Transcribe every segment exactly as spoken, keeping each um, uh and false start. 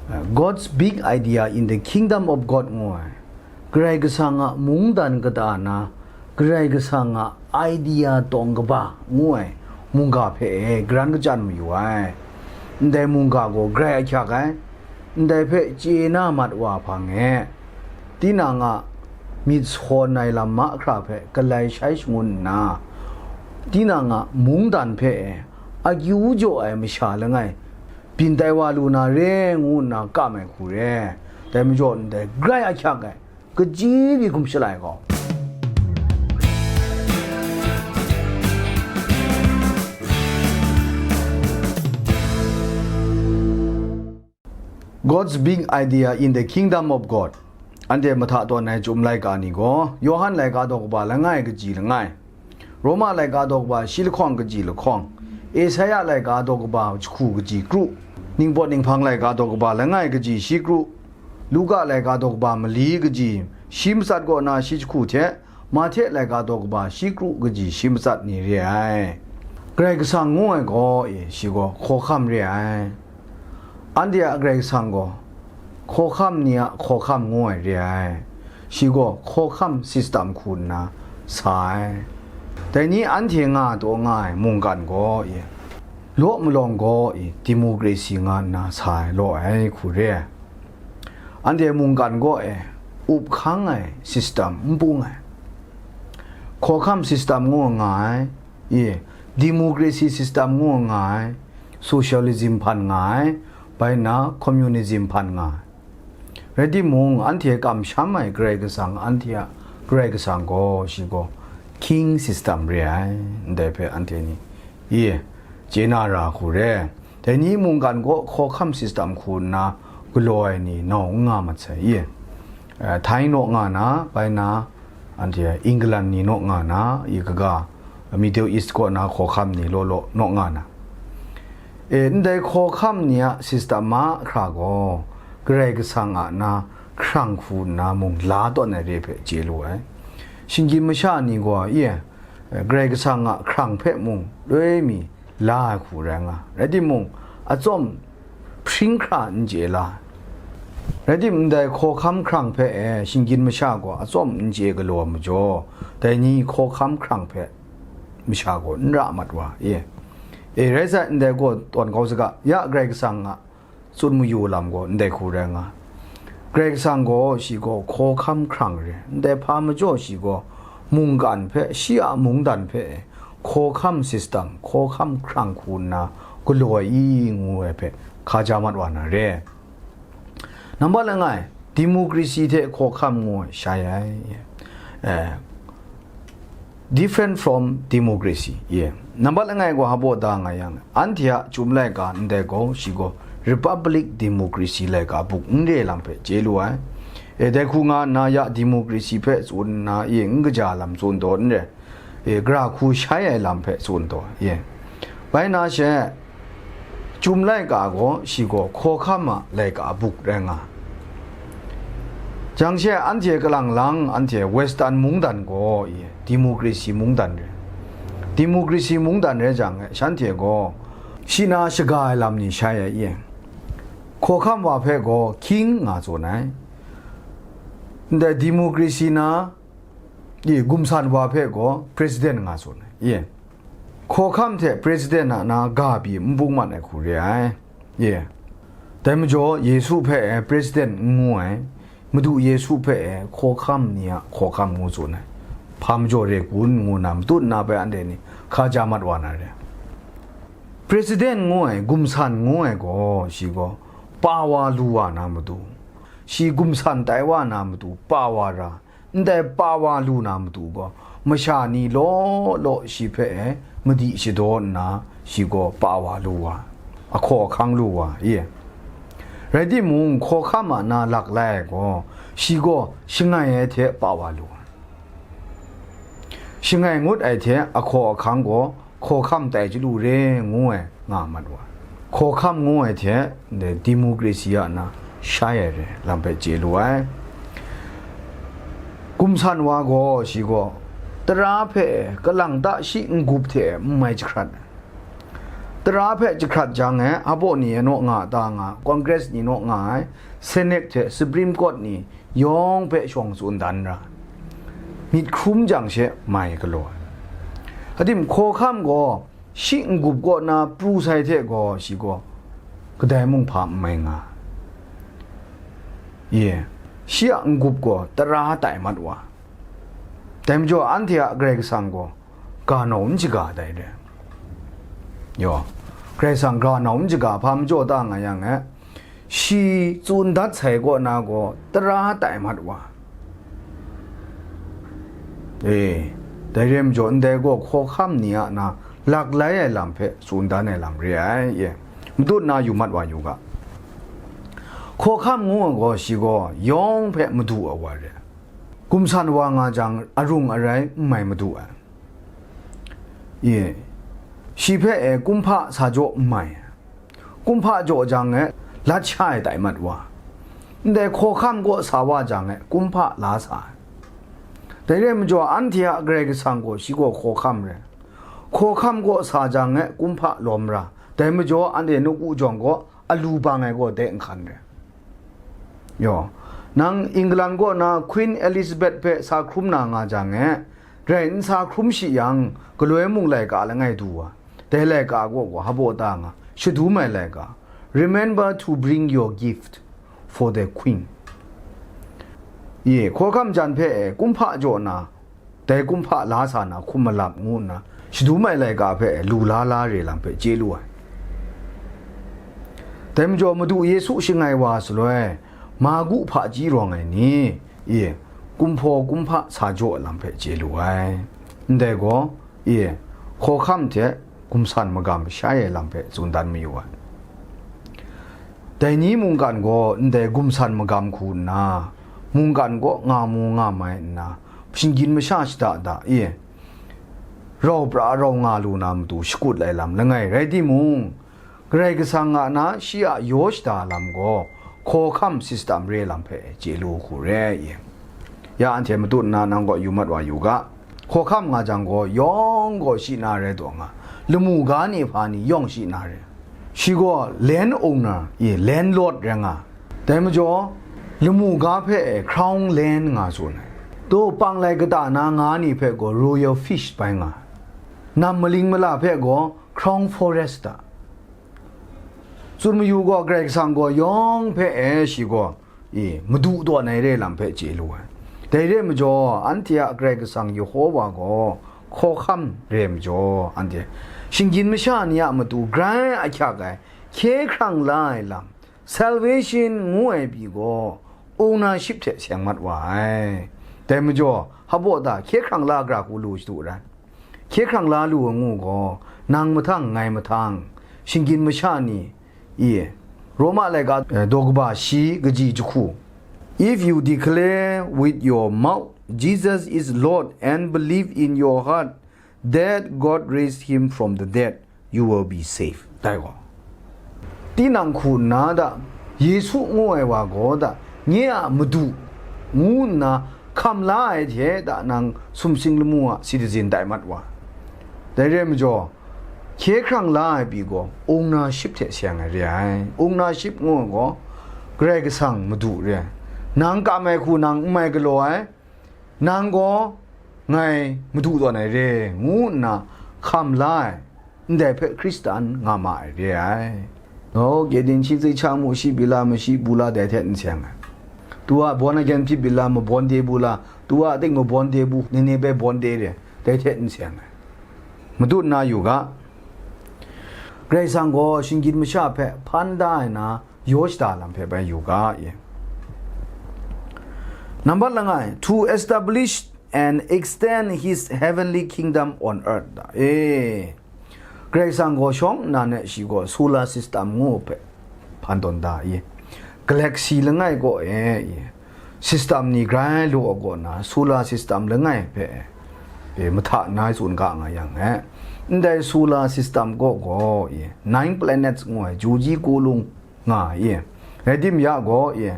God's Big Idea in the Kingdom of God ngu ai, Karai Kasang a mungdan kata na Karai Kasang a idea tawng kaba ngu ai mungga hpe e garan kachyan mayu ai. Ndai mungga gaw grai ahkyak ai. Ndai hpe chye na mat wa hpang e, tinang a myit sawn ai lam mahkra hpe galai shai shangun nna, tinang a mungdan hpe e akyu jaw ai masha langai byin tai wa lu na re ngu nna kam ai hku re. Dai majaw ndai grai ahkyak ai, kaji mi hkum shalai gaw, God's Big Idea in the Kingdom of God, anhte mahta tawn ai Chyum laika ni gaw, Yawhan laika daw kaba langai kaji langai, Roma laika daw kaba shi lahkawng kaji lahkawng, Esaia laika daw kaba jahku kaji kru, Ningpawt Ninghpang laika daw kaba langai kaji shi kru, Luka laika daw kaba mali kaji shi matsat kaw na shi jahku hte, Mahte laika daw kaba shi kru kaji shi matsat ni re ai. Karai Kasang ngu ai gaw, e, shi gaw hkawhkam re ai. Anhte a Karai Kasang gaw hkawhkam ni a hkawhkam ngu ai re ai. Shi gaw hkawhkam system hku nna sa ai. Dai ni anhte nga taw nga ai mungkan gaw, e, law malawng gaw, e, democracy nga nna sa ai law ai hku re ai. Anhte mungkan gaw, e, up hkang ai system n pung ai. Hkawhkam system ngu nga ai, e, democracy system ngu nga ai, socialism hpan nga ai, bai nna communism hpan nga ai. Rai timung, anhte kamsham ai Karai Kasang, anhte a Karai Kasang gaw, shi gaw king system re ai, ndai hpe anhte ni, e, chye na ra hku re. Dai ni mungkan gaw hkawhkam system hku nna galaw ai ni nau n nga mat sai, e, Thai naw nga na, bai na, anhte England ni naw nga na, i kaga, Middle East kaw na hkawhkam ni law law naw nga na. E, ndai hkawhkam ni a system mahkra gaw, Karai Kasang a na hkrang hku nna mung la tawn ai re hpe chye lu ai. Shinggyim masha ni gaw, e, Karai Kasang a hkrang hpe mung loi mi la ai hku rai nga. Rai timung, atsawm hpring hkra n chye la. Rai timung, ndai hkawhkam hkrang hpe e shinggyim masha gaw atsawm n chye galaw ai majaw, dai ni hkawhkam hkrang hpe masha gaw n ra mat wa, e. E, rai sai, ndai gaw tawn kau saga, ya Karai Kasang a tsun mayu lam gaw ndai hku rai nga. Karai Kasang gaw shi gaw hkawhkam hkrang re, ndai hpa majaw shi gaw mungkan hpe, shi a mungdan hpe hkawhkam system, hkawhkam hkrang hku nna galaw ai i ngu ai hpe hkaja mat wa na re. Nambat langai, democracy hte hkawhkam ngu ai shai ai. Eh, different from democracy. Ye. Nambat langai gaw hpa baw da nga yang, anhte a Chyum laika ndai gaw, shi gaw Republic Democracy laika buk n re lam hpe chye lu ai. E, dai hku nga nna ya democracy hpe tsun nna, e, n kaja lam tsun taw n re. E, gara hku shai ai lam hpe tsun taw, e. Bai na she, Chyum laika gaw shi gaw hkawhkam a laika buk rai nga. Jang she anhte kalang lang, anhte Western mungdan gaw, e, democracy mungdan re. Democracy mungdan re jang, shanhte gaw shi na shaga ai lam ni shai ai, e. Hkawhkam wa hpe gaw king nga tsun ai. Ndai democracy na, e, gumsan wa hpe gaw president nga tsun ai, e. Hkawhkam hte president a na ga pyi n bung mat ai hku re ai, e. Dai majaw, Yesu hpe e president n ngu ai, Madu Yesu hpe e hkawhkam ni a hkawhkam ngu tsun ai. Hpa majaw re kun ngu na matut na bai anhte ni hkaja mat wa na re. President ngu ai, gumsan ngu ai gaw, shi gaw pa wa lu wa na matu, shi gumsan tai wa na matu pa wa ra, ndai pa wa lu na matu gaw, masha ni law law shi hpe e madi shadaw nna, shi gaw pa wa lu wa, ahkaw ahkang lu wa, e. Rai timung, hkawhkam a na lak lai ai gaw, shi gaw shangai ai hte pa wa lu wa, shangai ngut ai hte ahkaw ahkang gaw hkawhkam tai chyalu re ngu ai nga mat wa. Hkawhkam ngu ai hte, ndai democracy a na shai ai re lam hpe chye lu ai. Gumsan wa gaw, shi gaw tara hpe kalang ta shi n-gup hte n mai jahkrat ai. Tara hpe jahkrat jang e, abaw ni e naw nga ta nga, Congress ni naw nga ai, Senate hte Supreme Court ni yawng hpe shawng tsun dan ra, myit hkrum jang she mai galaw ai. Adim, hkawhkam gaw shi n-gup kaw na pru sai hte gaw, shi gaw kadai mung hpa n mai nga. Ye, shi a n-gup gaw tara tai mat wa. Dai majaw, anhte a Karai Kasang gaw ga nau n shaga dai re. Yaw, Karai Kasang ga nau n shaga hpa majaw ta nga yang e, shi tsun dat sai kaw na gaw tara tai mat wa. E, dai re majaw, ndai gaw hkawhkam ni a na lak lai ai lam hpe tsun dan ai lam re ai, e, matut na yu mat wa yu ga. Hkawhkam ngu ai gaw, shi gaw yawng hpe madu ai wa re. Gumsan wa nga jang, arung arai n mai madu ai. Ye, shi hpe e kumhpa sa jaw n mai. Kumhpa jaw jang e, lat sha ai tai mat wa. Ndai hkawhkam kaw sa wa jang e, kumhpa la sa ai. Dai re majaw, anhte a Karai Kasang gaw shi gaw hkawhkam re. Hkawhkam kaw sa jang e, kumhpa lawm ra. Dai majaw, anhte nawku jawng gaw alu bang ai gaw de nhkan re. Yaw, nang England kaw na Queen Elizabeth hpe sa hkrum na nga jang e, rai n sa hkrum shi yang, galoi mung laika langai du wa, dai laika kaw gaw habaw ta nga, shadum ai laika, "Remember to bring your gift for the Queen." Ye, hkawhkam jan hpe e, kumhpa jaw na, dai kumhpa la sa na hkum malap ngu nna, shadum ai laika hpe lu la la re lam hpe chye lu ai. Dai majaw, Madu Yesu shangai wa saloi, magu hpaji rawng ai ni, e, kumhpaw kumhpa sa jaw ai lam hpe chye lu ai. Ndai gaw, e, hkawhkam hte gumsan magam shai ai lam hpe tsun dan mayu ai. Dai ni mungkan gaw ndai gumsan magam hku nna, mungkan kaw nga mu nga mai nna, shinggyim masha shada da e, rau pra rau nga lu na matu shakut ai lam langai rai timung, Karai Kasang a na shi a yaw shada lam gaw hkawhkam system re lam hpe chye lu hku re e. Ya anhte matut nna nang kaw yu mat wa yu ga. Hkawhkam nga jang gaw, yawng gaw shi na rai taw nga, lamu ga ni hpa ni yawng shi na rai. Shi gaw land owner, e, landlord rai nga. Dai majaw, lamu ga hpe e crown land nga tsun ai. To, panglai kata na nga ni hpe gaw royal fish bai nga. Nam maling mala hpe gaw crown forest a. Tsun mayu gaw, Karai Kasang gaw yawng hpe e shi gaw, e, madu tawn ai re lam hpe chye lu ai. Dai re majaw, anhte a Karai Kasang Yehowa gaw hkawhkam re majaw, anhte shinggyim masha ni a matu grai ahkyak ai, hkye hkrang la ai lam, salvation ngu ai pyi gaw, ownership hte seng mat wa ai. Dai majaw, hpaw ta hkye hkrang la gara hku lu shadu rai. Hkye hkrang la lu ai ngu gaw, nang mahtang, ngai mahtang, shinggyim masha ni, e, Roma laika, eh, daw kaba shi kaji jahku, "If you declare with your mouth Jesus is Lord and believe in your heart that God raised him from the dead, you will be saved." Dai gaw, tinang hku nna da, Yesu ngu ai wa gaw da, nye a Madu ngu nna hkam la ai hte da, nang sumsing lamu a citizen tai mat wa. Dai re majaw, hkye hkrang la ai pyi gaw, ownership hte seng ai re ai. Ownership ngu ai gaw, Karai Kasang Madu re ai. Nang kam ai hku nang n mai galaw ai, nang gaw ngai Madu tawn ai re, ngu nna hkam la ai, ndai hpe Hkristan nga ma ai re ai. Ngaw, kye din shi zai cha mu shi bila ma shi bu la dai hte n seng ai. Tu a born again hpyi bila ma born de bu la, tu a ting ma born de bu, ni ni bai born de re, dai hte n seng ai. Matut na yu ga, Karai Kasang gaw shinggyim masha hpe hpan da ai na, yaw shada lam hpe bai yu ga, e. Nambat langai, "To establish and extend his heavenly kingdom on earth," da. E, Karai Kasang gaw shawng nnan e shi gaw solar system ngu hpe hpan tawn da, e. Galaxy langai kaw e, e, system ni grai lu ai kaw na, solar system langai hpe, e, mahta nna tsun ga nga yang e, ndai solar system kaw gaw, e, nine planets ngu ai, juji kulung nga, e, rai tim ya gaw, e,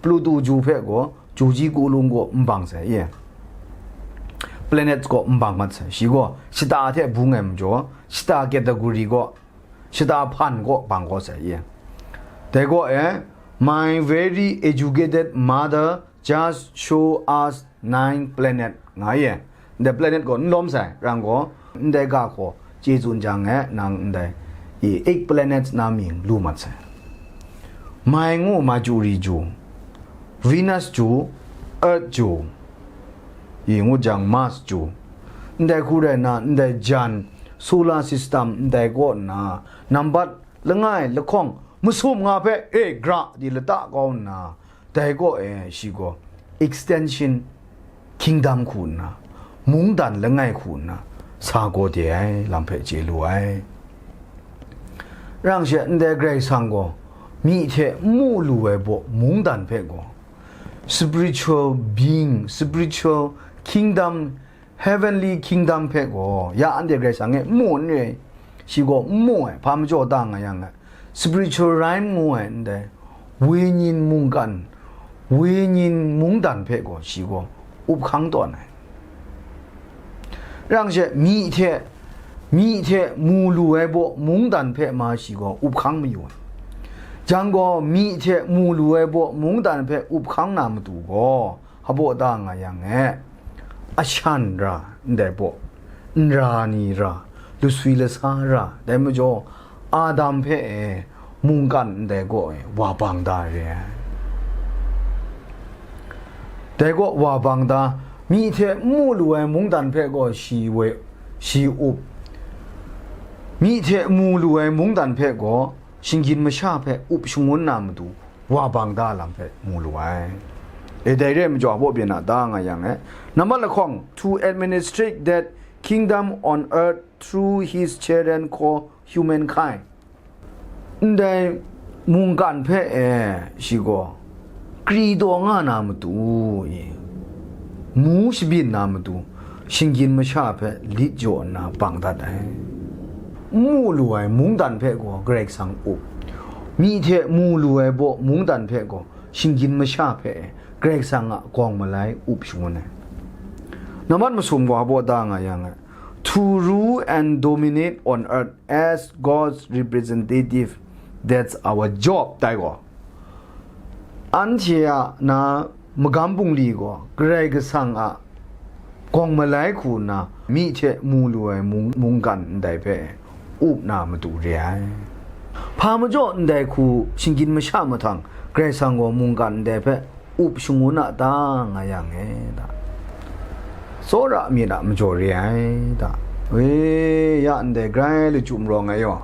Pluto ju hpe gaw, juji kulung gaw n bang sai, e, planets gaw n bang mat sai. Shi gaw shata hte bung ai majaw, shata category gaw shata hpan kaw bang kaw sai ye. Dai kaw e, "My very educated mother just show us nine planet," nga ye. Ndai planet gaw n lawm sai, rang gaw, ndai ga hkaw chye tsun jang e, nang ndai i eight planets na mying lu mat sai. Mai ngu Mercury ju, Venus ju, Earth ju, i ngut jang Mars ju, ndai hku rai nna, ndai jan, solar system ndai kaw nna, nambat langai lahkawng masum nga hpe, e, gra di lata kau nna, dai kaw e shi gaw extension kingdom hku nna, mungdan langai hku nna, sa gaw de ai lam hpe chye lu ai. Rang she ndai Karai Kasang gaw myi hte n mu lu ai baw mungdan hpe gaw, spiritual being, spiritual kingdom, heavenly kingdom hpe gaw, ya anhte Karai Kasang e n mu n re, shi gaw n mu ai, hpa majaw ta nga yang e, spiritual realm ngu ai ndai, wenyin mungkan, wenyin mungdan hpe gaw shi gaw up hkang tawn ai. Rang she, myi hte, myi hte mu lu ai baw mungdan hpe ma shi gaw up hkang mayu ai. Jang gaw, myi hte mu lu ai baw mungdan hpe up hkang na matu gaw, hpaw ta nga yang e, ashan ra, ndai baw, nra ni ra, laswi lasa ra, dai majaw, Adam hpe e, mungkan ndai kaw e, wa bang da re ai. Dai kaw wa bang da, myi hte n mu lu ai mungdan hpe gaw shi we, shi up, myi hte mu lu ai mungdan hpe gaw, shinggyim masha hpe up shangun na matu, wa bang da lam hpe mu lu ai. E dai re ai majaw, hpaw byin a ta nga yang e, nambat lahkawng, "To administrate that kingdom on earth through his children called humankind." Ndai mungkan hpe e shi gaw kri taw nga na matu i, mu shabyin na matu, shinggyim masha hpe lit jaw nna bang dat ai. N mu lu ai mungdan hpe gaw Karai Kasang up, myi hte mu lu ai baw mungdan hpe gaw shinggyim masha hpe Karai Kasang a gawng malai up shangun ai. Nambat masum gaw hpaw ta nga yang e, "To rule and dominate on earth as God's representative, that's our job," tai gaw. Anhte a na magam bungli gaw Karai Kasang a gawng malai hku nna, myi hte mu lu ai mung-, mungkan ndai hpe up na matu re ai. Hpa majaw ndai hku shinggyim masha mahtang, Karai Kasang gaw mungkan ndai hpe up shangun a ta nga yang e ta? Tsawra myit a majaw re ai ta? E, ya ndai grai lachyum rawng ai yaw,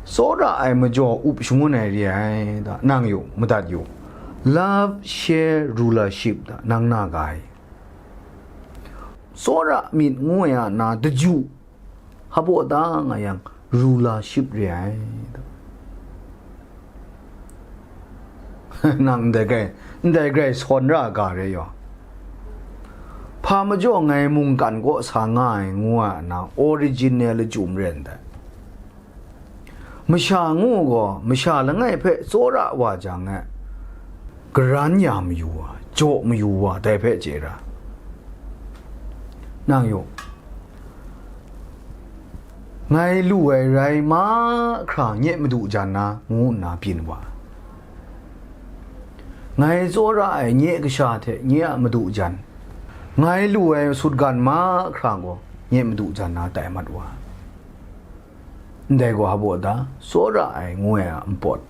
tsawra ai majaw up shangun ai re ai ta? Nang yu, madat yu. Love share rulership ta, nang na ga ai. Tsawra myit ngu ai a na daju, hpaw ta nga yang, rulership re ai. Nang ndai grai, ndai grai sawn ra ga re yaw. Hpa majaw ngai mungkan kaw sa nga ai ngu a na, original lachyum re ndai. Masha ngu gaw, masha langai hpe tsawra wa jang e, garan ya mayu wa, jaw mayu wa, dai hpe chye ra. Nang yu, ngai lu ai rai mahkra nye madu jan na, ngu nna byin wa. Ngai tsawra ai nye kasha hte nye a madu jan, ngai lu ai sutgan mahkra gaw nye madu jan na tai mat wa. Ndai gaw hpaw ta, tsawra ai ngu ai a npawt.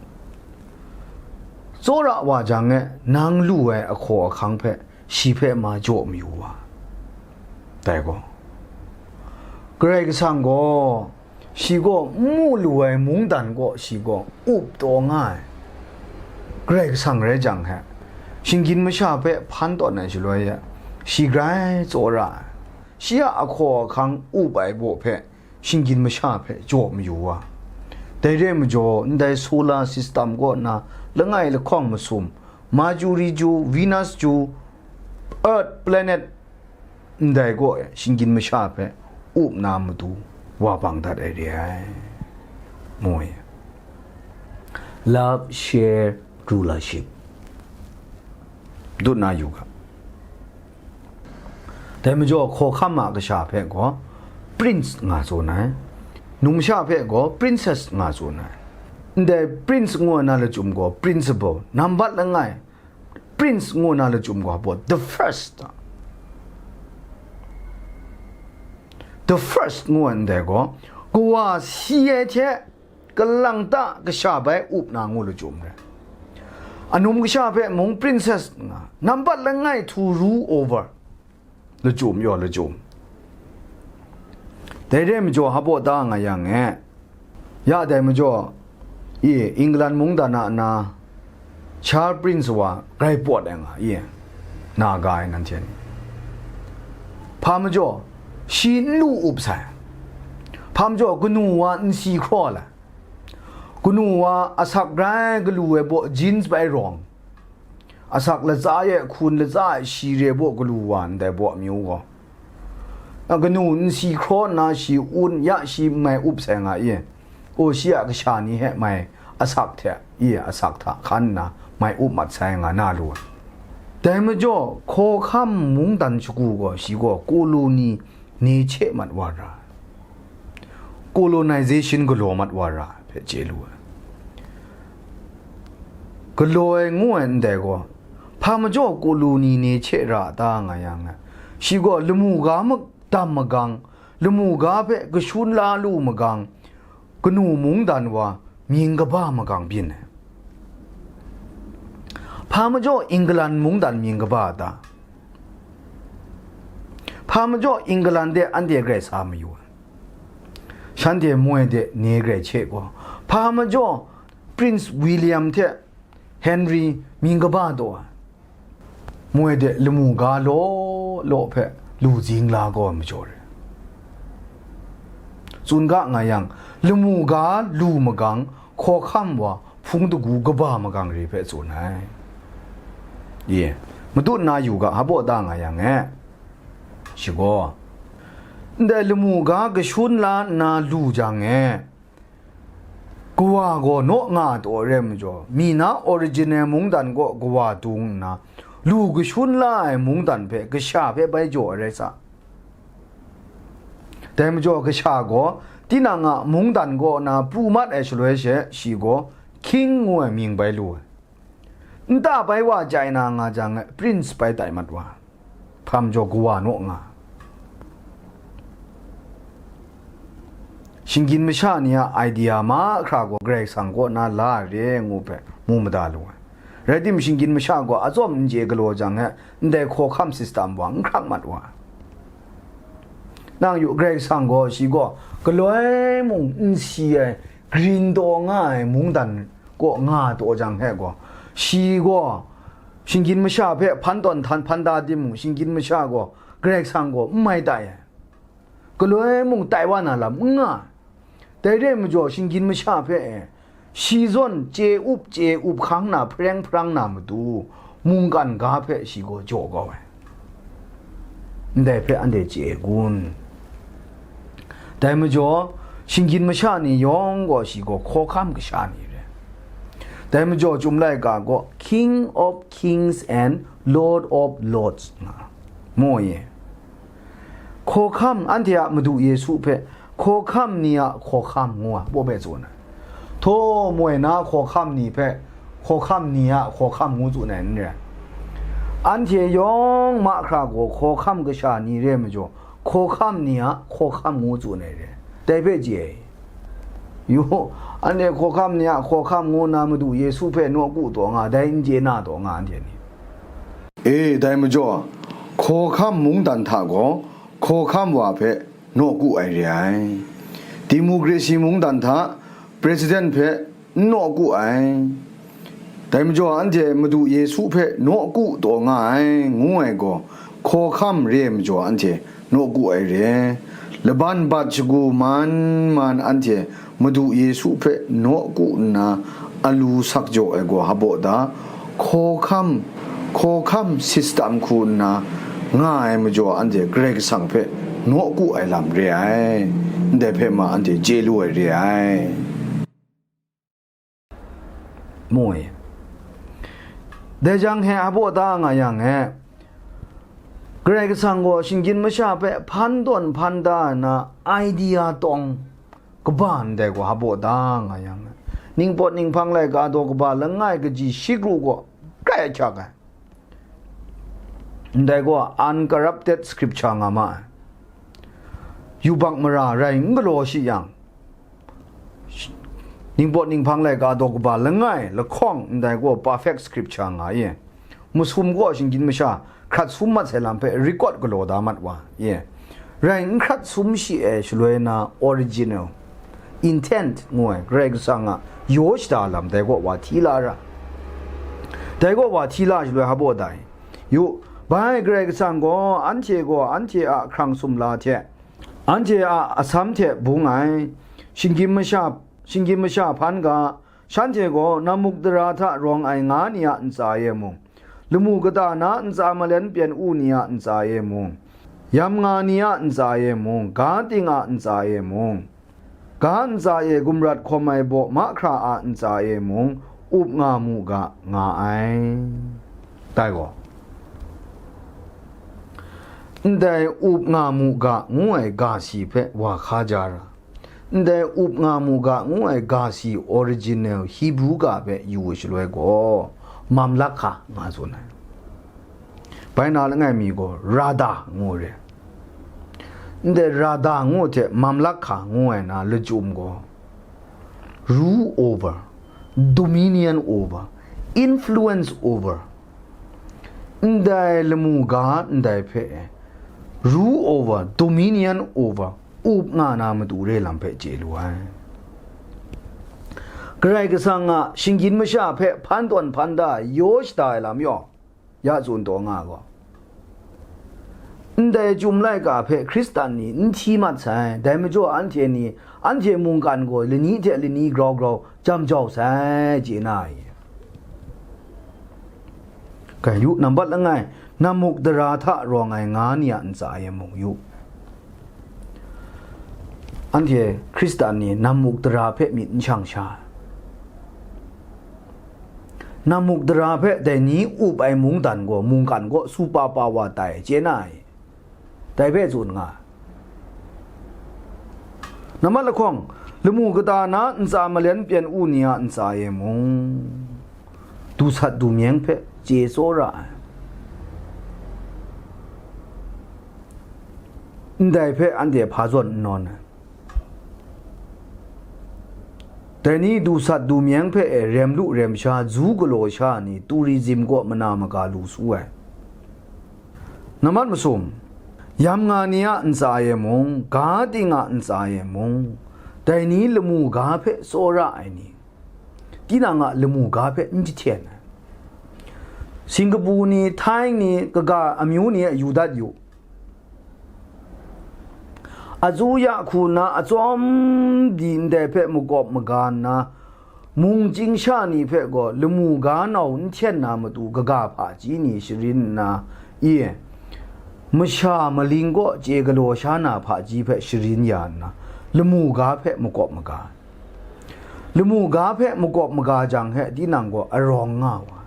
Tsawra wa jang e, nang lu ai ahkaw ahkang hpe, shi hpe ma jaw mayu wa. Dai gaw, Karai Kasang gaw, shi gaw n mu lu ai mungdan kaw shi gaw up taw nga ai. Karai Kasang rai jang he, shinggyim masha hpe hpan tawn ai shaloi e, shi grai tsawra ai. Shi a ahkaw ahkang up ai baw hpe, shinggyim masha hpe jaw mayu wa. Dai re ai majaw, ndai solar system kaw na langai lahkawng masum, Mercury ju, Venus ju, Earth planet ndai kaw e shinggyim masha hpe up na matu wa bang dat ai re ai. Moi. Love share rulership. Dut na yu ga. Dai majaw, hkawhkam a kasha hpe gaw prince nga tsun ai. Numsha hpe gaw princess nga tsun ai. Ndai prince ngu ai na lachyum gaw principal, nambat langai, prince ngu ai na lachyum gaw hpaw the first. The first ngu ai ndai gaw, kawa si ai hte kalang ta kasha bai up na ngu lachyum rai. Anum kasha hpe mung princess nga, nambat langai to rule over. Lachyum yaw lachyum. Dai re majaw, hpaw ta nga yang e, ya dai majaw, i, England mungdan a na, Charles Prince wa grai pawt ai nga, i, na ga ai nanhte ni. Hpa majaw, shi n lu up sai. Hpa majaw, kanu wa n si hkraw lai. Kanu wa asak grai galu ai baw jeans bai rawng. Asak latsa e hkun latsa e shi re baw galu wa ndai baw amyu gaw, a kanu n si hkraw nna shi un ya shi mai up sai nga i, o shi a kasha ni he mai asak hte i asak hta hkan nna mai up mat sai nga na lu ai. Dai majaw, hkawhkam mungdan shagu gaw shi gaw koloni ni hte mat wa ra, colonization galaw mat wa ra hpe chye lu ai. Galaw ai ngu ai ndai gaw, hpa majaw koloni ni hte ra ta nga yang e, shi gaw lamu ga ma-, dam magang, lamu ga hpe kashun la lu magang, kanu mungdan wa mying kaba magang byin ai. Hpa majaw England mungdan mying kaba ta? Hpa majaw England de anhte grai sa mayu ai? Shanhte moi de ni grai hte gaw, hpa majaw Prince William hte Henry mying kaba taw ai? Moi de lamu ga law law hpe lu zing la gaw ai majaw re. Tsun ga nga yang, lamu ga lu magang, hkawhkam wa hpung dagu kaba magang re hpe tsun ai. Ye, matut na yu ga, hpaw ta nga yang e, shi gaw, ndai lamu ga kashun la nna lu jang e, kawa gaw naw nga taw re ai majaw, mi na original mungdan kaw kawa dung nna, lu kashun la ai mungdan hpe kasha hpe bai jaw ai rai sa. Dai majaw, kasha gaw tinang a mungdan kaw na pru mat ai shaloi she, shi gaw king ngu ai mying bai lu ai. Nta bai wa chyai na nga jang, prince bai tai mat wa, hpa majaw kawa naw nga. Shinggyim masha ni a idea mahkra gaw Karai Kasang kaw na la ai re ngu hpe mu mada lu ai. Rai timung, shinggyim masha gaw atsawm n chye galaw jang e, ndai hkawhkam system wa n hkrak mat wa. Nang yu, Karai Kasang gaw, shi gaw galoi mung n si ai, green taw nga ai mungdan kaw nga taw jang he gaw, shi gaw shinggyim masha hpe hpan tawn htan hpan da timung, shinggyim masha gaw Karai Kasang gaw n mai tai ai. Galoi mung tai wa na lam n nga ai. Dai re ai majaw, shinggyim masha hpe e, shi zawn chye up chye up hkang na hpareng hparang na matu, mungkan ga hpe shi gaw jaw kau ai. Ndai hpe anhte chye ai kun? Dai majaw, shinggyim masha ni yawng gaw shi gaw hkawhkam kasha ni re. Dai majaw, Chyum laika gaw King of Kings and Lord of Lords nga, mu ye. Hkawhkam, anhte a Madu Yesu hpe hkawhkam ni a hkawhkam ngu a, baw hpe tsun ai. Htaw moi na hkawhkam ni hpe hkawhkam ni a hkawhkam ngu tsun ai n rai. Anhte yawng mahkra gaw hkawhkam kasha ni re ai majaw, hkawhkam ni a hkawhkam ngu tsun ai re. Dai hpe chye ai. Yu, anhte hkawhkam ni a hkawhkam ngu nna Madu Yesu hpe nawku taw nga, dai n chye na taw nga, anhte ni. E, dai majaw, hkawhkam mungdan hta gaw hkawhkam wa hpe nawku ai re ai. Democracy mungdan hta president hpe n nawku ai. Dai majaw, anhte Madu Yesu hpe nawku taw nga ai, ngu ai gaw, hkawhkam re ai majaw, anhte nawku ai re. Laban bat shagu man man anhte Madu Yesu hpe nawku nna alu sak jaw ai gaw, hpaw da, hkawhkam, hkawhkam system hku nna nga ai majaw, anhte Karai Kasang hpe nawku ai lam re ai. Ndai hpe ma anhte chye lu ai re ai. Mu ai. Dai jang he hpaw da nga yang e, Karai Kasang gaw shinggyim masha hpe hpan tawn hpan da ai na idea tawng, kaba ndai gaw hpa baw da nga yang, ningpawt ninghpang laika daw kaba langai kaji shi kru gaw grai ahkyak ai. Ndai gaw uncorrupted scripture nga ma ai. Yubak mara rai n galaw shi yang, ningpawt ninghpang laika daw kaba langai lahkawng ndai gaw perfect scripture nga i. Masum gaw shinggyim masha hkrat sum mat sai lam hpe record galaw da mat wa i. Rai n hkrat sum shi ai shaloi na original intent ngu ai Karai Kasang a yaw shada lam dai gaw wa hti la ra. Dai gaw wa hti la shaloi hpa baw da i. Yu, bai Karai Kasang gaw anhte gaw anhte a hkrang sumla hte, anhte a atsam hte bung ai, shinggyim masha, shinggyim masha hpan ga, shanhte gaw nammuk dara hta rawng ai nga ni a ntsa e mung, lamu kata na ntsa malen pyen u ni a ntsa e mung, yam nga ni a ntsa e mung, ga ting a ntsa e mung, ga ntsa e gumrat hkawm ai baw mahkra a ntsa e mung up nga mu ga, nga ai. Dai gaw, ndai up nga mu ga ngu ai ga si hpe wa hka ja ra, ndai up nga mu ga ngu ai ga si original Hebrew ga hpe yu shaloi gaw, mamlakha nga tsun ai. Bai na langai mi gaw rada ngu re. Ndai rada ngu hte mamlakha ngu ai na lachyum gaw, rule over, dominion over, influence over, ndai lamu ga ndai hpe rule over, dominion over, up nga na matu re lam hpe chye lu ai. Karai Kasang a shinggyim masha hpe hpan tawn hpan da yaw shada ai lam yaw, ya tsun taw nga gaw, ndai chyum laika hpe Hkristan ni n hti mat sai, dai majaw anhte ni, anhte mungkan gaw lani hte lani grau grau jam jau sai, chye na ai. Grai yu, nambat langai, nammuk dara hta rawng ai nga ni a ntsa e mung yu. Anhte Hkristan ni nammuk dara hpe myit n shang sha ai. Nammuk dara hpe dai ni up ai mungdan gaw mungkan gaw super power tai, chye na ai. Dai hpe tsun nga. Nambat lahkawng, lamu kata na ntsa malen pyen u ni a ntsa e mung, du sat du myeng hpe chye tsawra ai. Ndai hpe anhte hpa zawn n nawn ai. Dai ni du sat du myeng hpe e rem lu rem sha, zu galaw sha ni tourism kaw mana maga lu su ai. Nambat masum, yam nga ni a ntsa e mung, ga ting a ntsa e mung, dai ni lamu ga hpe tsawra ai ni, tinang a lamu ga hpe n jahten ai. Singkapu ni, Thai ni, kaga amyu ni e yu dat yu. Azu ya hku nna atsawm di ndai hpe makawp maga nna, mung chying sha ni hpe gaw lamu ga nau n hten na matu kaga hpaji ni sharin nna, i, masha maling kaw chye galaw sha na hpaji hpe sharin ya nna, lamu ga hpe makawp maga ai. Lamu ga hpe makawp maga jang he tinang gaw arawng nga wa,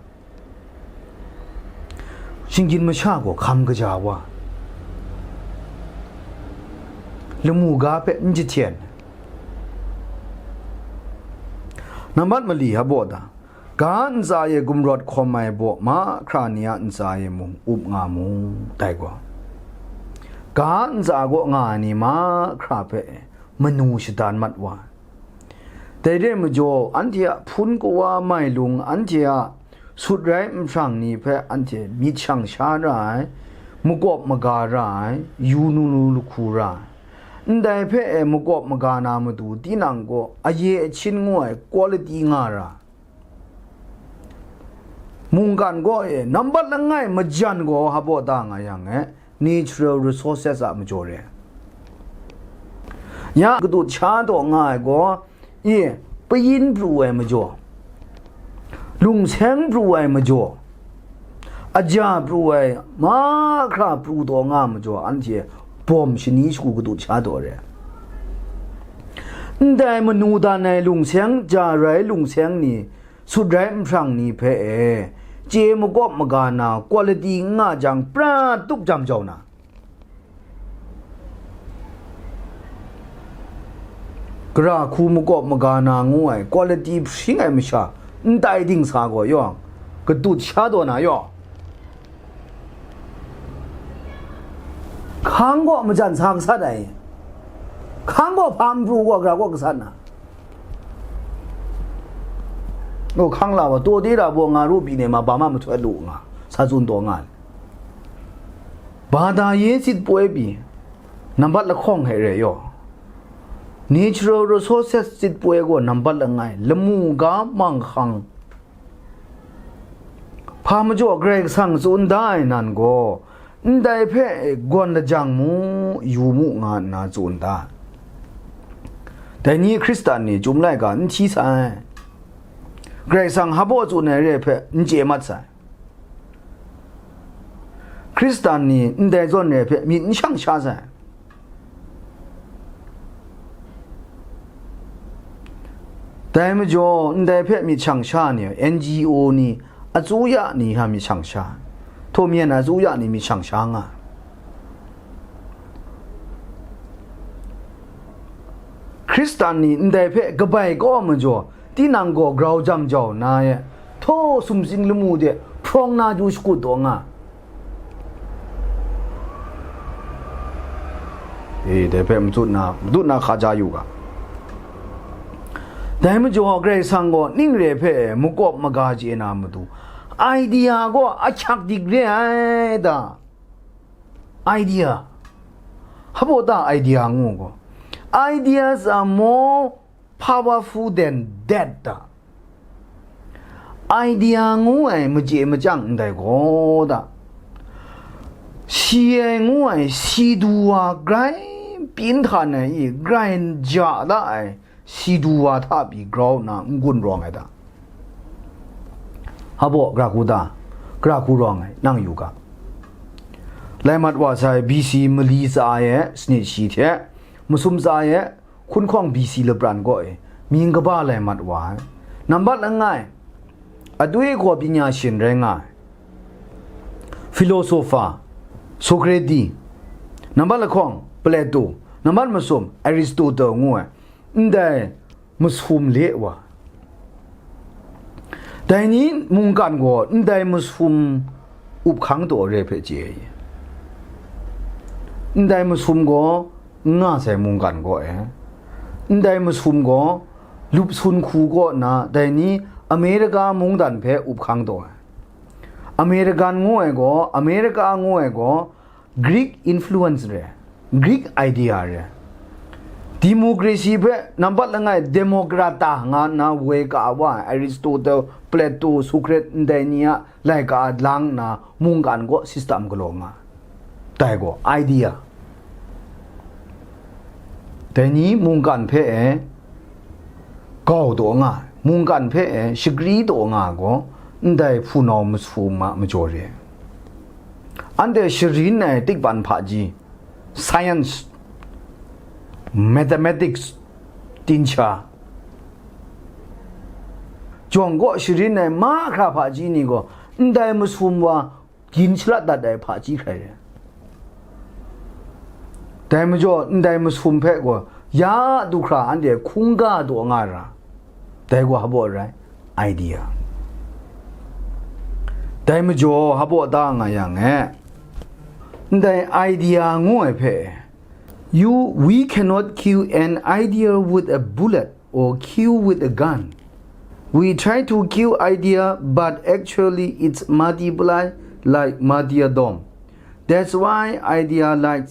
shinggyim masha gaw hkam kaja wa, lamu ga hpe n jahten. Nambat mali hpa baw da, ga ntsa e gumrawt hkawm ai baw mahkra ni a ntsa e mung up nga mu, dai gaw, ga ntsa kaw nga ai ni mahkra hpe manu shadan mat wa. Dai re ai majaw, anhte a hpun kawa mailung, anhte a sut rai nhprang ni hpe anhte myit shang sha ra ai, makawp maga ra ai, yu nu lu lahku ra ai. Ndai hpe e makawp maga na matu tinang gaw aye achin ngu ai quality nga ra. Mungkan gaw e nambat langai majan gaw hpa baw da nga yang e, natural resources a majaw re. Ya, katut sha taw nga ai gaw, i, payin pru ai majaw, lungseng pru ai majaw, aja pru ai mahkra pru taw nga ai majaw, anhte bawm shani shagu katut sha taw re. Ndai manu dan ai lungseng, ja rai lungseng ni, sut rai nhprang ni hpe e chye makawp maga na quality n nga jang, pra tup jam jau na, Gara hku makawp maga na ngu ai quality hpring ai masha n tai dingsa gaw yawng, katut sha taw na yawng, hkang gaw majan sa gasat ai, hkang gaw hpa n pru gaw gara gaw gasat na, o hkang la wa, taw de ra baw nga ru pyi ne ma, ba ma mahtoi lu nga, sa tsun taw nga ai. Bada ye sit poi pyi, nambat lahkawng hte re yaw, natural resources sit poi gaw nambat langai, lamu ga manghkang, hpa majaw Karai Kasang tsun da ai nan gaw, ndai hpe gawn lajang mu, yu mu nga nna tsun da. Dai ni Hkristan ni chyum laika n hti sai. Karai Kasang hpa baw tsun ai re hpe n chye mat sai. Hkristan ni ndai zawn re hpe myit n shang sha sai. Dai majaw, ndai hpe myit shang sha ni, N G O ni, atuya ni ha myit shang sha, htaw myen atuya ni myit shang sha nga. Hkristan ni ndai hpe kabai kau majaw, tinang gaw grau jam jau na e, htaw sumsing lamu de hprawng na du shakut taw nga. E, dai hpe matut na, matut na hka ja yu ga. Dai majaw, Karai Kasang gaw ning re hpe makawp maga chye na matu, idea gaw ahkyak dik re ai ta? Idea. Hpa baw ta idea ngu gaw, ideas are more powerful than death ta? Idea ngu ai machye machyang ndai gaw ta? Si ai ngu ai si du wa grai pyin htan ai i, grai n ja da ai si du wa hta pyi grau nna n gun rawng ai ta? Hpa baw, gara hku ta? Gara hku rawng ai, nang yu ga. Lai mat wa sai B C mali tsa e sanit shi hte, masum tsa e hkunhkawng B C lapran kaw e mying kaba lai mat wa ai. Nambat langai, adwi gaw panya shin rai nga ai, philosopher, Socrates, nambat lahkawng, Plato, nambat masum, Aristotle ngu ai, ndai masum le wa. Dai ni mungkan gaw ndai masum up hkang taw re hpe chye ai. Ndai masum gaw n nga sai mungkan gaw e. Ndai masum gaw lup sun hku kaw nna dai ni Amerika mungdan hpe up hkang taw ai. American ngu ai gaw, Amerika ngu ai gaw, Greek influence re, Greek idea re. Democracy hpe nambat langai demokrata nga nna woi ka wa ai Aristotle, Plato, Socrates ndai ni a laika lang nna mungkan gaw system galaw nga. Dai gaw idea. Dai ni mungkan hpe e gau taw nga, mungkan hpe e shagri taw nga gaw, ndai hpunau masum a majaw re. Anhte sharin ai tikban hpaji, science, mathematics, tincha, jawng kaw sharin ai mahkra hpaji ni gaw, ndai masum wa gin shalat dat ai hpaji hkrai re. Dai majaw, ndai masum hpe gaw ya du hkra anhte hkungga daw nga ra, dai gaw hpa baw rai, idea. Dai majaw hpa baw da nga yang e, ndai idea ngu ai hpe, you, we cannot kill an idea with a bullet or kill with a gun. We try to kill idea, but actually it's multiply like martyrdom. That's why idea like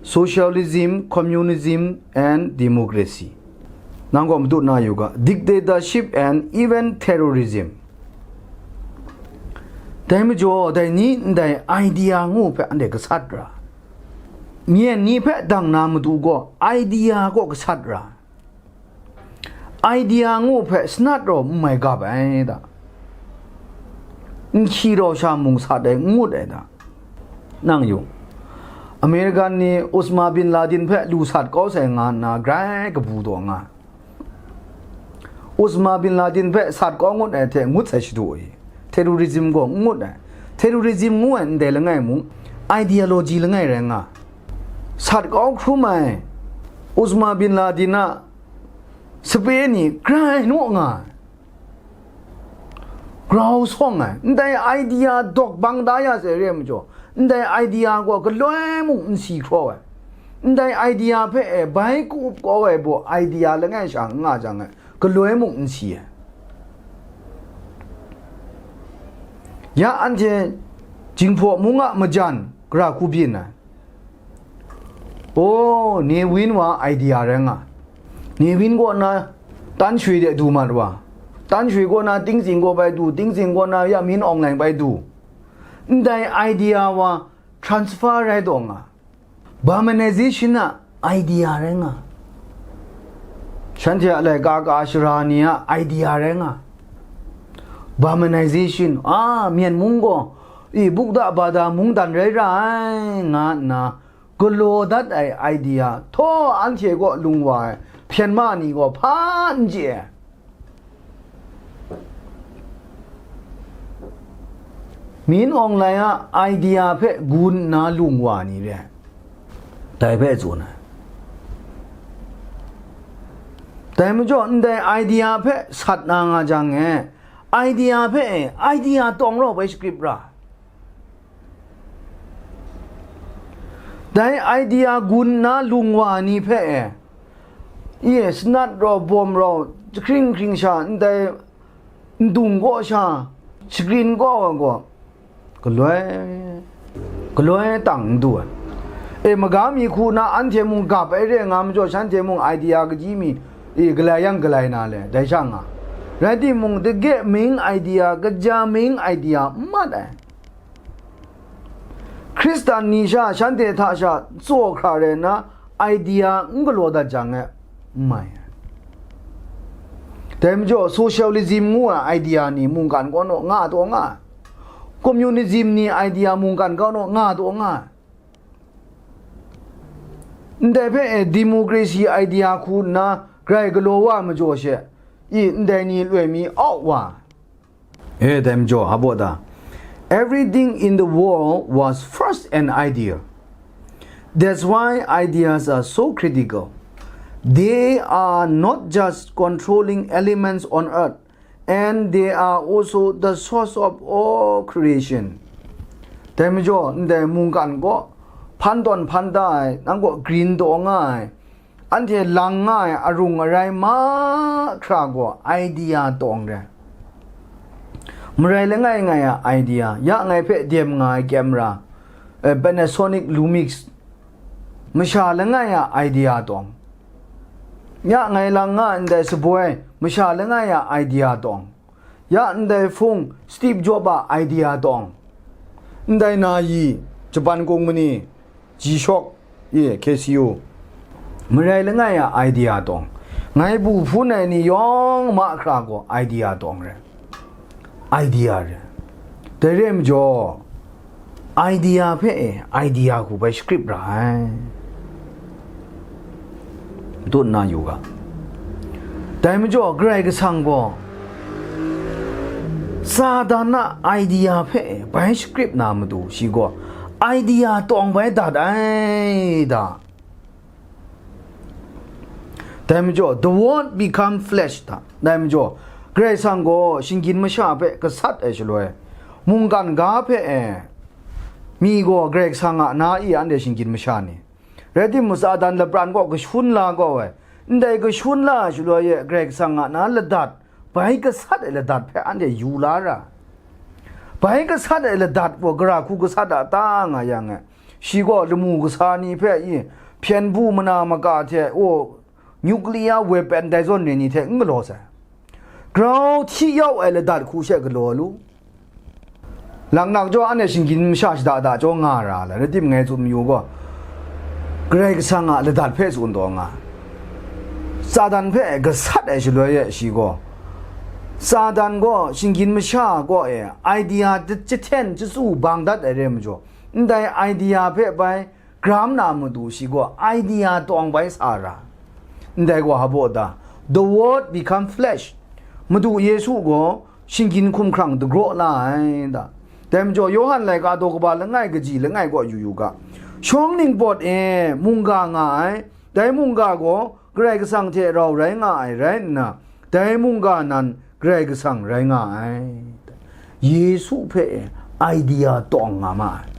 socialism, communism, and democracy. Nang gaw matut na yu ga, dictatorship and even terrorism. Dai majaw, dai ni ndai idea ngu hpe anhte gasat ra. Myen ni hpe dang na matu gaw, idea gaw gasat ra. Idea ngu hpe sanat rau n mai gap ai da. N hkyi rau sha mung sat ai, n ngut ai da. Nang yu, American ni Osama bin Laden hpe lu sat kau sai nga nna grai kabu taw nga. Osama bin Laden hpe sat kau ngut ai hte ngut sai shadu e, terrorism gaw n ngut ai. Terrorism ngu ai ndai langai mung, ideology langai rai nga. Sat kau hkrum ai, Osama bin Laden a sape ni grai naw nga ai, grau sawng ai, ndai idea dawk bang da ya sai re ai majaw, ndai idea gaw galoi mung n si hkraw ai, ndai idea hpe e bai ku-up kau ai baw idea langai sha n nga jang e, galoi mung n si ai. Ya anhte Jinghpaw mung a majan gara hku byin ai. Oh, Ne Win wa idea rai nga. Ne Win kaw na Tan Shwe de du mat wa. Tan Shwe kaw na Tingzing kaw bai du, Tingzing kaw na ya Min Aung Hlaing bai du. Ndai idea wa transfer rai taw nga. Burmanization a idea rai nga. Shanhte a laika ka shara ni a idea rai nga. Burmanization, a, Myen mung gaw, i, Buddha bada mungdan rai ra ai, nga nna galaw dat ai idea, htaw anhte kaw lung wa ai hpyen ma ni gaw hpa n chye ai. Min Aung Hlaing a idea hpe gun nna lung wa ni re ai, dai hpe tsun ai. Dai majaw, ndai idea hpe sat na nga jang e, idea hpe e, idea tawng rau bai shagrip ra. Dai idea gun nna lung wa ni hpe e, i e, sanat rau, bawm rau, jahkring hkring sha, ndai ndung kaw sha, shagrin kaw ai gaw, galoi, galoi tang n du ai. E, maga mi hku na anhte mung gap ai re nga majaw, shanhte mung idea kaji mi, e, galai yang galai na le, dai sha nga. Rai timung, dage ming idea, kaja ming idea n mat ai. Hkristan ni sha, shanhte hta sha tsaw hkra rai nna, idea n galaw dat jang e, n mai ai. Dai majaw, socialism ngu ai idea ni mungkan kaw naw nga taw nga ai. Communism ni idea mungkan kaw naw nga taw nga ai. Ndai hpe e democracy idea hku nna grai galaw wa majaw she, i, ndai ni loi mi au wa. E, dai majaw, hpa baw ta? Everything in the world was first an idea. That's why ideas are so critical. They are not just controlling elements on earth, and they are also the source of all creation. Dai majaw, ndai mungkan kaw hpan tawn hpan da ai, nang kaw green taw nga ai, anhte lang nga ai arung arai mahkra gaw idea tawng re. Marai langai ngai a idea, ya ngai hpe dem nga ai camera, eh, Panasonic Lumix, masha langai a idea tawng. Ya ngai lang nga ndai saboi, masha langai a idea tawng. Ya ndai hpung, Steve Jobs a idea tawng. Ndai na yi, Japan kung mani, G-Shock, ye, Casio. Marai langai a idea tawng. Ngai bu hpun ai ni yawng mahkra gaw idea tawng re. Idea re. Dai re majaw, idea hpe e, idea hku bai shagrip ra ai. Dut na yu ga. Dai majaw, Karai Kasang gaw Satan a idea hpe e bai shagrip na matu, shi gaw idea tawng bai dat ai da. Dai majaw, the word become flesh da. Dai majaw, Karai Kasang gaw shinggyim masha hpe gasat ai shaloi, mungkan ga hpe e, mi gaw Karai Kasang a na i anhte shinggyim masha ni. Rai timung, Satan lapran gaw kashun la gaw ai. Ndai kashun la ai shaloi e, Karai Kasang a na ladat, bai gasat ai ladat hpe anhte yu la ra. Bai gasat ai ladat gaw gara hku gasat a ta nga yang e, shi gaw lamu kasa ni hpe i hpyen bu mana maka hte, o, nuclear weapon dai zawn re ni hte n galaw sai. Grau hti yau ai ladat hku she galaw lu. Laknak jaw anhte shinggyim masha shada da jaw nga ra ai, rai timung ngai tsun mayu gaw, Karai Kasang a ladat hpe tsun taw nga. Satan hpe gasat ai shaloi e shi gaw, Satan gaw shinggyim masha kaw e idea jahten jatsu bang dat ai re majaw, ndai idea hpe bai gram na matu shi gaw idea tawng bai sa ra. Ndai gaw hpa baw ta? The word become flesh. Madu Yesu gaw shinggyim hkumhkrang dagraw la ai da. Dai majaw, Yawhan laika daw kaba langai kaji langai kaw yu yu ga, shawng ningpawt e mungga nga ai, Dai mungga gaw Karai Kasang hte rau rai nga ai rai nna, dai mungga nan Karai Kasang rai nga ai. Yesu hpe idea tawng nga ma ai.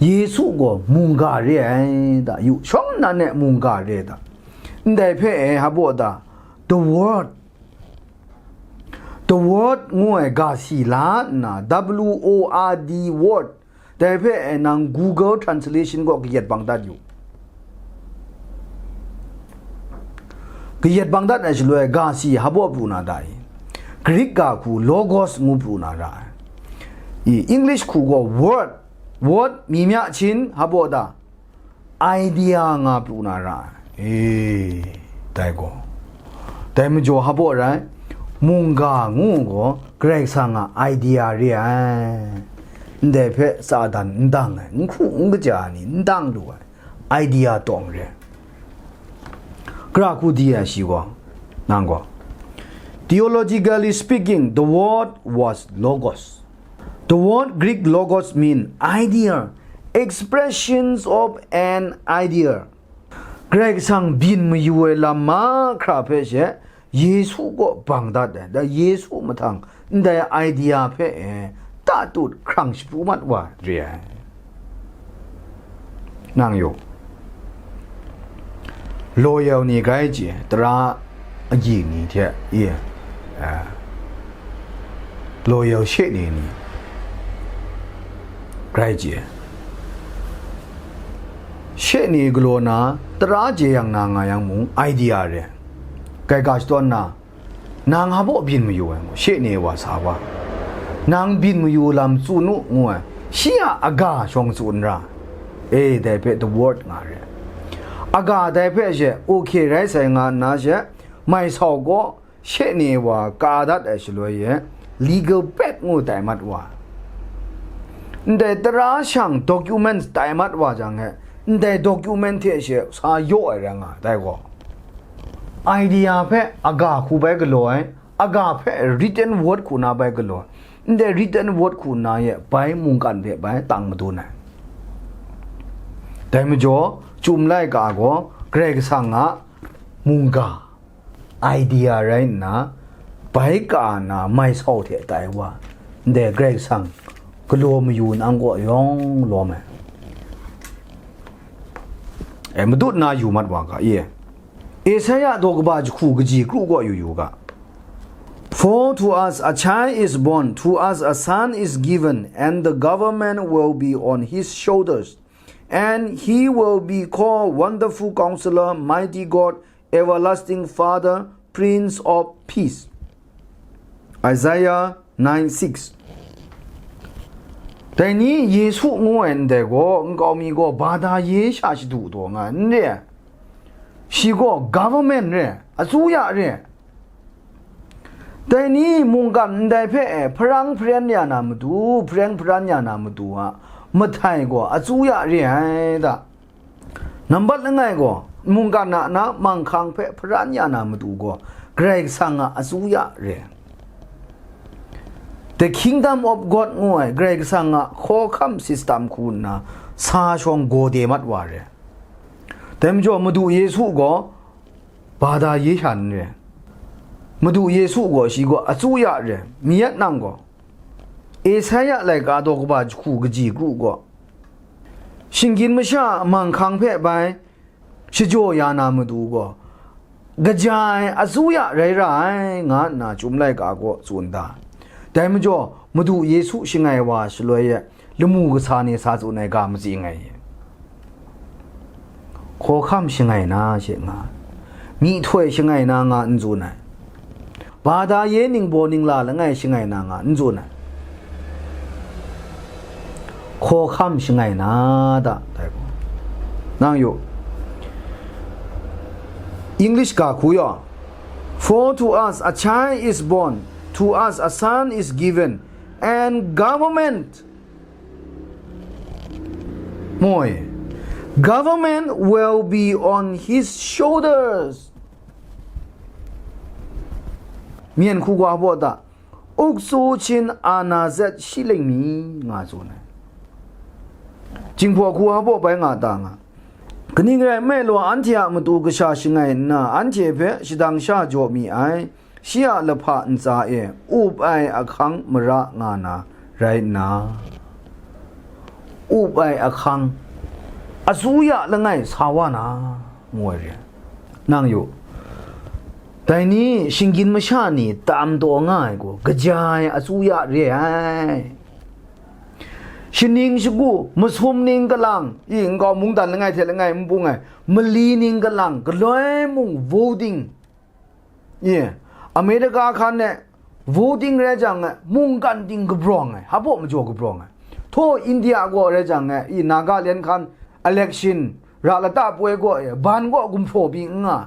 Yesu gaw mungga re ai da, yu shawng nnan e mungga re da. Ndai hpe e hpa baw da, the word, the word ngu ai ga si la nna, W O R D word, dai hpe e nang Google Translation kaw kayat bang dat yu. Kayat bang dat ai shaloi ga si hpa baw pru na ta i? Greek ga hku logos ngu pru na ra ai. I English hku gaw word, word mi mya chin hpa baw da, idea nga pru na ra ai. E, dai gaw, dai majaw hpa baw rai, mungga ngu gaw Karai Kasang a idea re ai. Ndai hpe Satan n dang ai, n hku n kaja ai ni n dang lu ai, idea tawng re ai. Gara hku di ai shi gaw, nang gaw, theologically speaking, the word was logos. The word Greek logos mean idea, expressions of an idea. Karai Kasang byin mayu ai lam mahkra hpe she Yesu kaw bang dat ai, da Yesu mahtang ndai idea hpe e tatut hkrang shapru mat wa re ai. Nang yu, loyal ni grai chye, tara agyi ni hte, e, a, loyal she ni ni grai chye. She ni galaw na, tara jeyang na nga yang mung, idea re. Kai ga shadawn na, nang hpa baw byin mayu ai ngu, she ni wa sa wa. Nang byin mayu lam tsun u, ngu ai. Shi a aga shawng tsun ra. E, dai hpe the word nga re. Aga dai hpe she, okay rai sai nga nna she, mai sau gaw, she ni wa ka dat ai shaloi e, legal pad ngu tai mat wa. Ndai tara shang documents tai mat wa jang e, ndai document hte she sa yaw ai rai nga ai, dai gaw. Idea hpe aga hku bai galaw ai, aga hpe written word hku na bai galaw ai, ndai written word hku na e bai mungkan hpe bai tang madun ai. Dai majaw, Chyum laika gaw Karai Kasang a mungga, idea rai nna, bai ka na mai sau hte tai wa, ndai Karai Kasang galaw mayu nang kaw yawng lawm ai. E, madut na yu mat wa ga, e. Isaiah daw kaba jahku kaji kru kaw yu yu ga. For to us a child is born, to us a son is given, and the government will be on his shoulders, and he will be called Wonderful Counselor, Mighty God, Everlasting Father, Prince of Peace. Isaiah nine six. Dai ni Yesu ngu ai ndai gaw, nkau mi gaw Bada ye sha shadu taw nga ai n re ai. Shi gaw government re, asuya re. Dai ni mungkan ndai hpe e hparang hparen ya na matu, hpareng hparan ya na matu a mahtai gaw asuya re ai da. Nambat langai gaw, mungkan a na manghkang hpe hparan ya na matu gaw, Karai Kasang a asuya re. The Kingdom of God ngu ai Karai Kasang a hkawhkam system hku nna sa shawng gaw de mat wa re. Dai majaw, Madu Yesu gaw Bada ye sha n re. Madu Yesu gaw shi gaw asuya re. Mi yat nang gaw, Isaiah laika daw kaba jahku kaji kru gaw, shinggyim masha a manghkang hpe bai shajaw ya na matu gaw, kaja ai asuya rai ra ai, nga nna Chyum laika gaw tsun da. Dai majaw, Madu Yesu shangai wa shaloi e, lamu kasa ni sa tsun ai ga matsing ai. Hkawhkam shangai na she nga, myihtoi shangai na nga n tsun ai. Bada ye ningbaw ningla langai shangai na nga n tsun ai. Hkawhkam shangai na da, dai gaw. Nang yu, English ga hku yaw, "For to us a child is born, to us a son is given, and government," moi, "government will be on his shoulders." Myen hku ga hpa da, "Uksu chin ana zet shi leng mi," nga tsun ai. Jinghpaw hku hpa bai nga ta nga, Kaning rai nme law, anhte a matu kasha shangai nna, anhte hpe shadang sha jaw mi ai, shi a lahpa ntsa e up ai ahkang mara nga na rai nna, up ai ahkang, asuya langai sa wa na, ngu ai re. Nang yu, dai ni shinggyim masha ni tam taw nga ai gaw, kaja ai asuya re ai. Shaning shagu, masum ning kalang, i nkau mungdan langai hte langai n bung ai, mali ning kalang, galoi mung voting, i, America hkan e voting rai jang, mungkan ting kabrawng ai, hpa majaw kabrawng ai. Htaw India gaw rai jang, i, Nagaland hkan election, ra lata poi gaw e, ban gaw gumhpraw pyi n nga.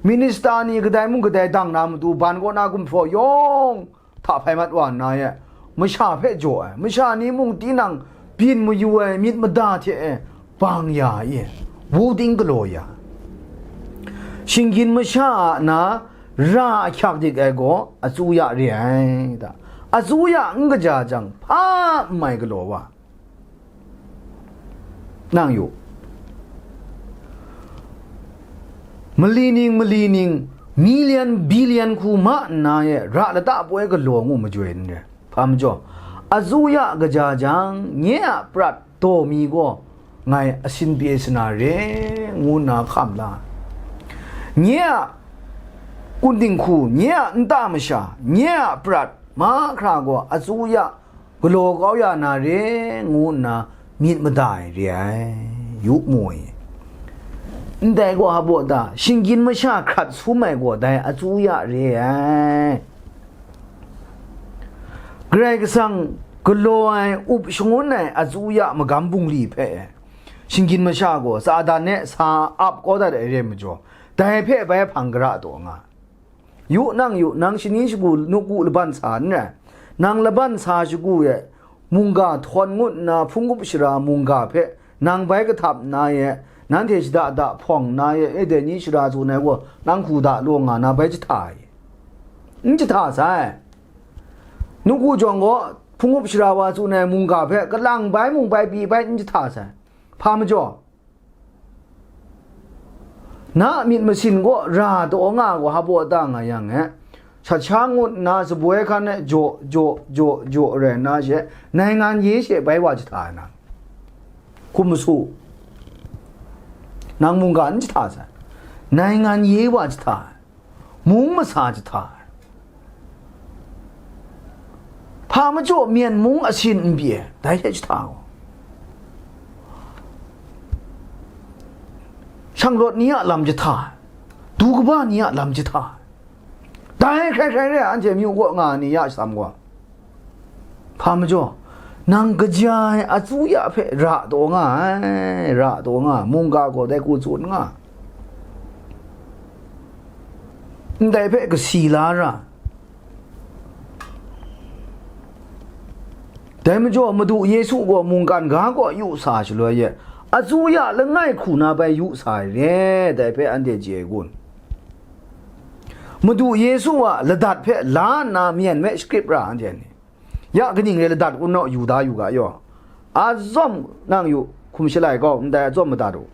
Minister ni kadai mung kadai dang na matu, ban kaw na gumhpraw yawng hta hpai mat wa nna e, masha hpe jaw ai, masha ni mung tinang byin mayu ai myit mada hte e bang ya i, voting galaw ya. Shinggyim masha a na ra ahkyak dik ai gaw asuya re ai ta. Asuya n kaja jang, hpa n mai galaw wa. Nang yu, mali ning, mali ning, million, billion hku ma nna e ra lata poi galaw ngu majoi n re. Hpa majaw, asuya kaja jang, nye a prat daw mi gaw ngai asin pye sana re, ngu nna hkam la. Nye a kunding hku, nye a nta masha, nye a prat mahkra gaw asuya galaw kau ya na re, ngu nna myit mada ai re ai, yu mu ai. Ndai gaw hpa baw ta, shinggyim masha hkrat sum ai gaw dai asuya re ai. Karai Kasang galaw ai, up shangun ai asuya magam bungli hpe, shinggyim masha gaw Satan e sa ap kau dat ai re majaw, dai hpe bai hpang gara taw nga. Yu nang yu, nang shani shagu nawku laban sa n rai. Nang laban sa shagu e, mungga htawn ngut nna hpung up shara mungga hpe nang bai kahtap nna e, nanhte shada da hpawng nna e, e dai ni shara tsun ai gaw, nang hku da law nga na bai jahta ai. N jahta sai. Nawku jawng gaw, hpung up shara wa tsun ai mungga hpe kalang bai mung bai pyi bai n jahta sai. Hpa majaw, na a myit masin gaw ra taw nga gaw, hpa baw ta nga yang e, shat sha ngut nna saboi hkan e jaw, jaw, jaw, jaw rai nna she, naingan ye she bai wa jahta ai na. Hkum masu, nang mungga n jahta sai, naingan ye wa jahta ai, mung masa jahta ai. Hpa majaw myen mung asin n pyi ai, dai hte jahta gaw, shanglawt ni a lam jahta ai, du kaba ni a lam jahta ai, dai hkrai hkrai re ai, anhte myu kaw nga ai ni ya shatsam gaw. Hpa majaw, nang kaja ai asuya hpe ra taw nga ai, ra taw nga ai, mungga gaw dai hku tsun nga, ndai hpe kasi la ra. Dai majaw, Madu Yesu gaw mungkan ga kaw yu sa shaloi e, asuya langai hku na bai yu sa ai re, dai hpe anhte chye ai kun? Madu Yesu a ladat hpe la nna myen me shakrip ra anhte ni, ya kaning re ladat kun naw yu da yu ga yaw, azawm nang yu hkum shalai gaw ndai azawm madat u.